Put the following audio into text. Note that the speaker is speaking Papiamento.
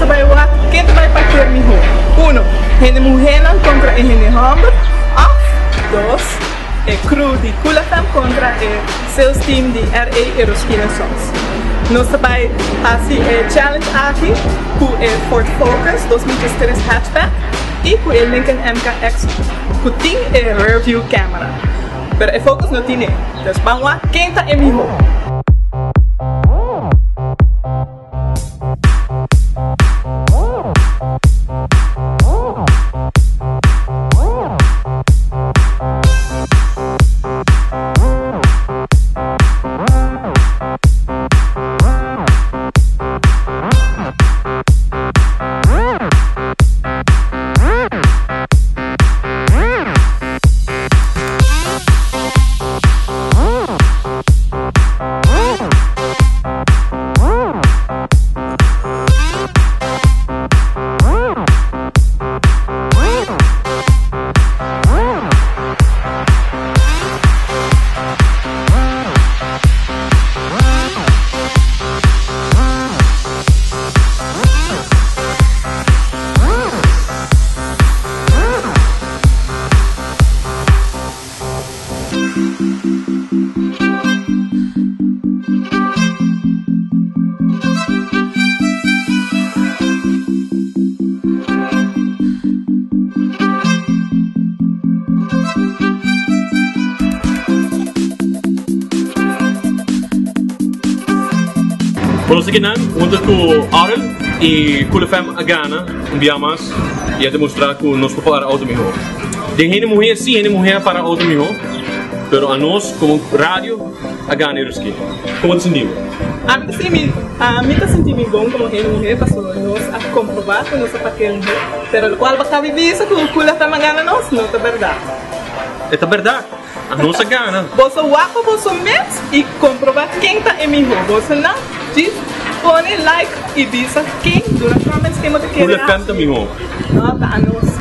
ta bai wak ken ta bai parkeer miho. Uno, hende muhénan kontra e hende hòmber òf dos, e crew di Cool FM kontra e sales team di RA Eroskina Sons. Nos ta bai hasi e challenge aki ku e Ford Focus 2013 hatchback i ku e Lincoln MKX ku tin e rear view camera. Pero e Focus no tine. Dus ban wak ken ta e miho. Bueno, así que nan, hunto cu Arel y Cool FM a gana un bia mas y a demostra cu nos por para auto miho. Den hende muher si, hende muher a para auto miho, pero anos como radio a gana e ruski. Como ta sinti bo? Ami ta sinti mi, ami ta sinti mi bon como hende muher pasobra nos a comproba cu nos a parkea miho, pero locual bo ta bisa cu Cool FM a gana nos no ta berdad. E ta berdad. Nos a gana. Boso wak pa boso mes y comproba ken ta e miho. Boso nan djis pone like y bisa ken duna comments ken bo ta kere Cool FM ta haci. miho. No, ta anos.